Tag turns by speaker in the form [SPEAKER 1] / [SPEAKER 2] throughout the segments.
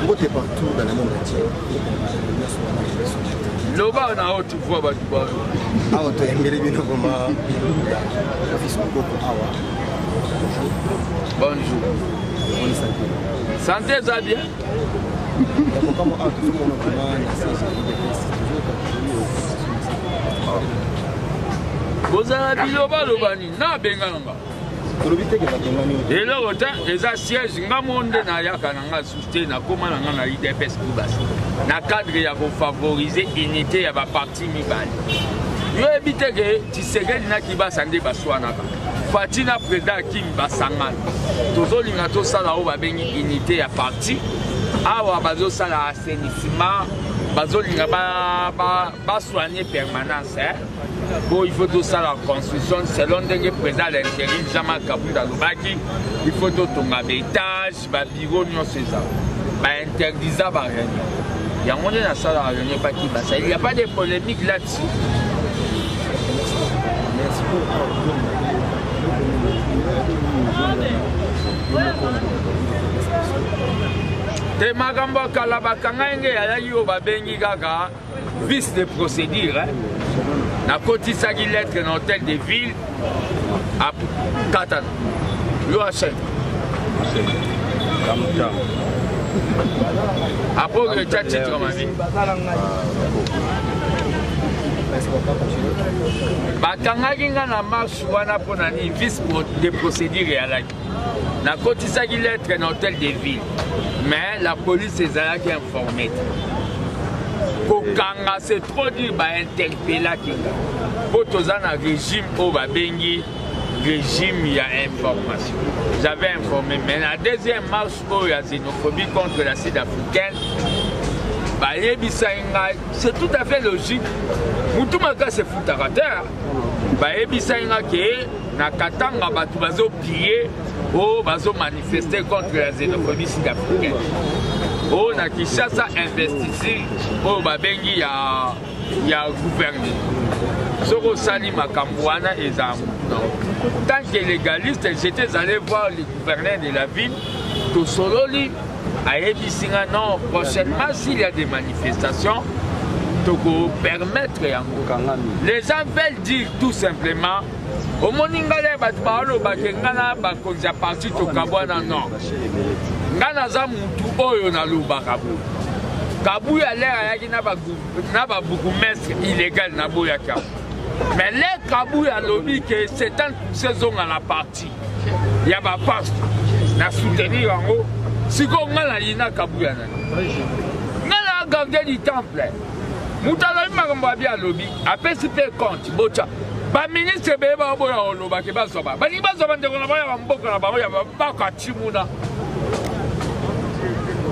[SPEAKER 1] Mbote partout dans le monde entier.
[SPEAKER 2] Loba na haute voix bato bayo.
[SPEAKER 1] Awa toyambeli bino vraiment office mokoko awa.
[SPEAKER 2] Bonjour.
[SPEAKER 1] Bonne santé.
[SPEAKER 2] Santé eza bien.
[SPEAKER 1] Yakokamo awa tozomona vraiment na siège ya UDPS toujours
[SPEAKER 2] bozala bilobaloba nini nabengana nga
[SPEAKER 1] tolobi te ke babengani
[SPEAKER 2] eloko te eza siège nga mo nde nayaka na nga susu te nakóma na nga na udps kubas na cadre ya kofavorize unité ya baparti mibale yo yebi te ke tshisekedi na kibasa nde baswanaka fati na président akim basangana tozolinga tosala oyo babengi unité ya parti awa bazosala assainissement bazolinga basoigne ba, ba permanence eh? po il faut tosala construction selon ndenge président ya l'intérim jean-marc kabund alobaki il faut totonga baétage babiro nyonso eza bainterdisa baréunion yango nde nasalaka réunion epa kibasa il y a pas de polémique là-dessus. Te makambo ya kala bakanga ye nge eyalaki oyo babengi kaka vice de procédure hein? Nakotisaki lettre na hôtel de ville katana yo achète après etya titre mabe bakangaki nga na marche wana mpo na nini vice de procédure eyalaki nakotisaki lettre na hôtel de ville mais la police ezalaki informé te kokanga c'est trop dire bainterpelaki nga mpo toza na régime oyo babengi régime ya information j'avais informé mais na deuxième marche oyo ya xénophobie contre la sud africaine bayebisaki ngai c'est tout à fait logique mutu makasi efutaka te bayebisaki nga ke na katanga bato bazopille oyo bazomanifeste contre la xénophobie sud africaine oyo na kinshasa investissir oyo babengi ya ya gouvernement soki osali makambo wana ezala motu na tant que légaliste j'étais allé voir le gouverneur de la ville tosololi ayebisi nga non prochainement s'il y a des manifestations tokopermettre yango les gens veulent dire tout simplement omoni ngai le bato balobake ngai na bakonzi ya parti tokabwana non ngai naza mutu oyo nalobaka boye kabuya lere ayaki na babourgmestre illégal naboyaki yango mais le kabuya alobi ke 70 ezonga na parti ya bapaste na soutenir yango sikoyo ngai nayina kabuya nani ngai na gardien du temple moto alobi makambo abi alobi apesi mpe compte botya baministre ebele baoboya koloba ke bazwa ba balingi bazwa bandeko na bango ya bamboka na bango ya babaka cimuna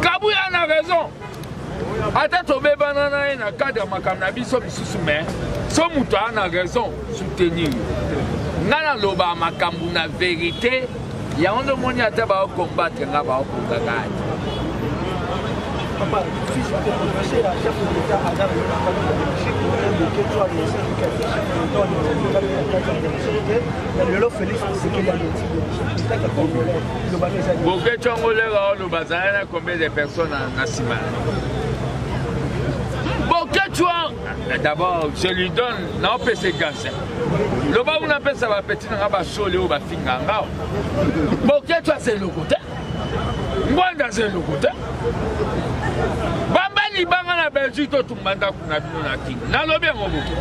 [SPEAKER 2] kabuya na raison ata tobebana na ye na cadre ya makambo na biso misusu me so moto aa na raison soutenir nga naloba makambo na verité yango nde omoni ata baokombatre nga baokokaka te.
[SPEAKER 3] Papa, fils de la chef de l'État aza na Belgique, Boketshu annoncé que chef de l'État lelo Félix Tshisekedi aloti Belgique, État congolais loba eza
[SPEAKER 2] Boketshu yango lelo oloba azali na combien de personnes na nsima? Boketshu d'abord je lui donne naopesa gaz loba kuna apesa bapeti na nga basole oyo bafinga nga Boketshu aza eloko te Ngwanda aza eloko te bamba libanga na Belgique totumba ndako na bino na Kin nalobi yango boki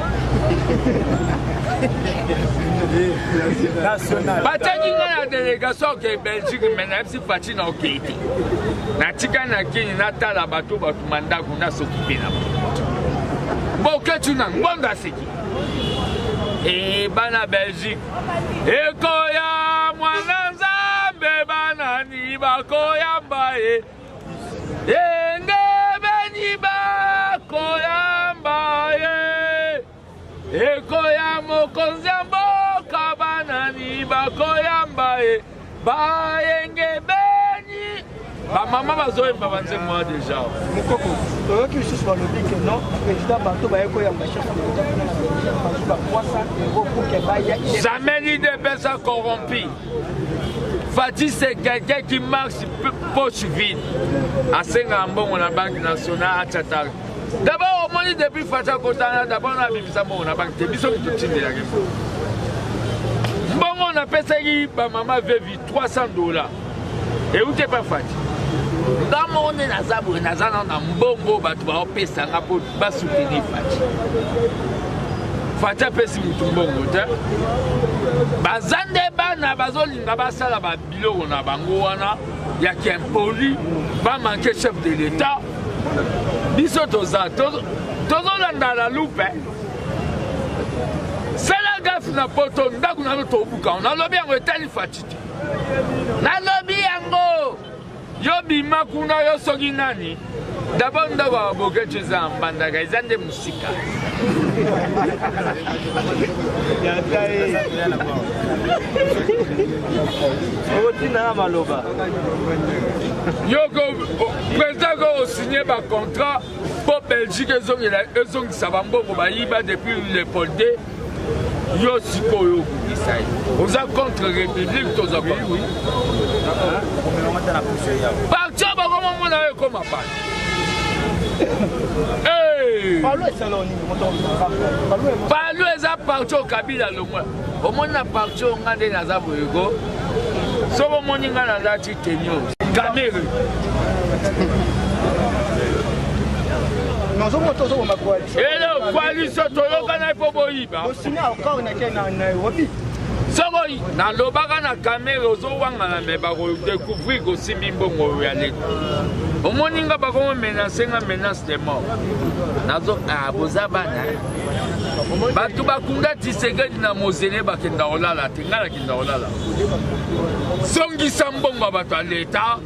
[SPEAKER 2] batiaki ngai na délégation oke Belgique me nayebisi Fatshi na okei te natikali na Kini natala bato batuma ndako nasokipe na bango Boketshu na Ngwanda aseki e bana Belgique ekoya mwana Nzambe banani bakoyamba ye engebeni bakoyamba ye ekoya mokonzi ya mboka banani bakoyamba ye bayengebeni bamama bazoyemba banzembo wana deja
[SPEAKER 3] mokoko toyoki lisusu balobi ke non président bato baye koyamba chef de l'état kuna na Belgique bazwi ba 300 euros pour ke baya
[SPEAKER 2] jamais l'UDPS a corrompu. Fatshi c'est quelqu'un qui marche poche vide. Asenga mbongo na banque nationale atata. D'abord omoni depuis Fatshi akotana d'abord na bimisa mbongo na banque te biso totindelaki mbongo. Mbongo napesaki ba mama vevi 300 dollars. Euti epa Fatshi. Nga moko nde naza boye naza nano na mbongo bato baopesa nga mpo basoutenir Fatshi. Fatshi apesi mutu mbongo te. Baza nde bana bazolinga basala ba biloko na bango wana ya kimpoli ba manque chef de l'État. Biso toza tozolanda la loupe. Sala gaffe na poto ndako na yo tobuka. Nalobi yango etali Fatshi te. Nalobi yango. Yo bima kuna yo soki nani d'abord ndako ya boketshu eza ya mbandaka eza nde mosika
[SPEAKER 4] okotinda na maloba
[SPEAKER 2] yo président ko osigne bacontrat mpo belgique ezongisa bambongo bayiba depuis leopold yo sikoyo obundisa ye oza contre république toza contre parti oyo bakomomona yo ekoma pasi palu eza parti oyo kabila longwa omoni na parti oyo nga nde naza boyeko soki omoni nga nazati teni oyo kamere Hello, coalition toyokana mpo boyiba. Soko nalobaka na kamere ozowangana me bakodecouvrir kosimbi mbongo oyo ya leta. Omoni nga bakomo menace nga menace de mort. Nazo ah, boza bana. Bato bakunda Tshisekedi na mozele bakenda kolala te, nga nakenda kolala. Zongisa mbongo ya bato ya leta.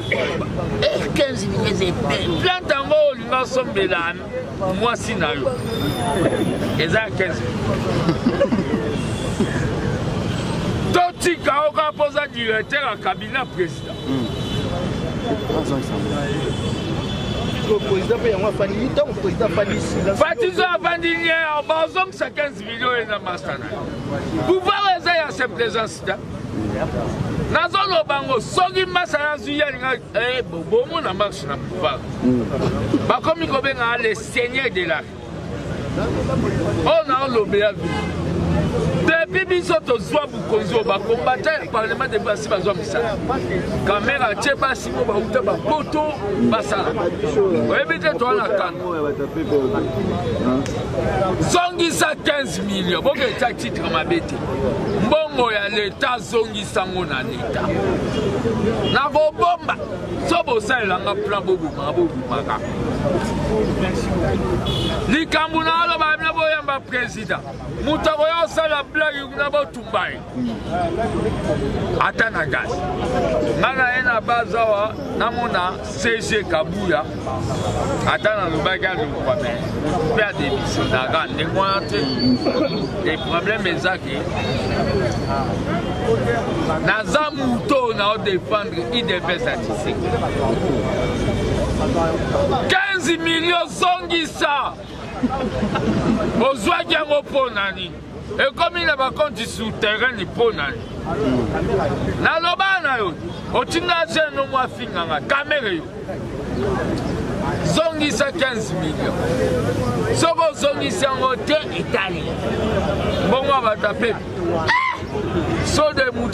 [SPEAKER 2] 15 millions eza ebele plante yango olinga osombela mwasi na yo eza ya 15 totika yo kaka mpo oza directeur ya cabinet président
[SPEAKER 3] président mpe yango afandi ntango président afandi
[SPEAKER 2] fatizo afandi nye bazongisa 15 millions eza masta na yo pouvoir eza ya se présence te nazoloba ngo soki masa nazwi ye alinga eh, bomona marche na pouvoir bakomi kobenga le seigneur de la oyo naolobela depuis biso tozwa bokonzi oyo bakombata ya parlement de basi bazwa misala kamera atie basi mo bauta bapoto basala oyebi te toa na kanda zongisa 15 million boketya titre mabe te mbongo ya leta zongisa ngo na leta nakobomba so bosalelanga plan bobomaka bobomaka likambo na aloba bino boyamba président moto akoya kosala blage kuna botumba ye ata na gaz nga na ye na base awa namona cg kabuya ata nalobaki alongwa me motu mpe ademissionnaka ndenge wana te le problème eza ke naza moto oyo nao defendre idps ya tshisekedi 15 million zongisa ozwaki yango mpo na nini ekomi na bakonti souterraine mpo na nini naloba na yo otinda jeune omo afinganga kamere yo zongisa 15 million soki ozongisi yango te etali mbongo ya bato ya pepe so de moto.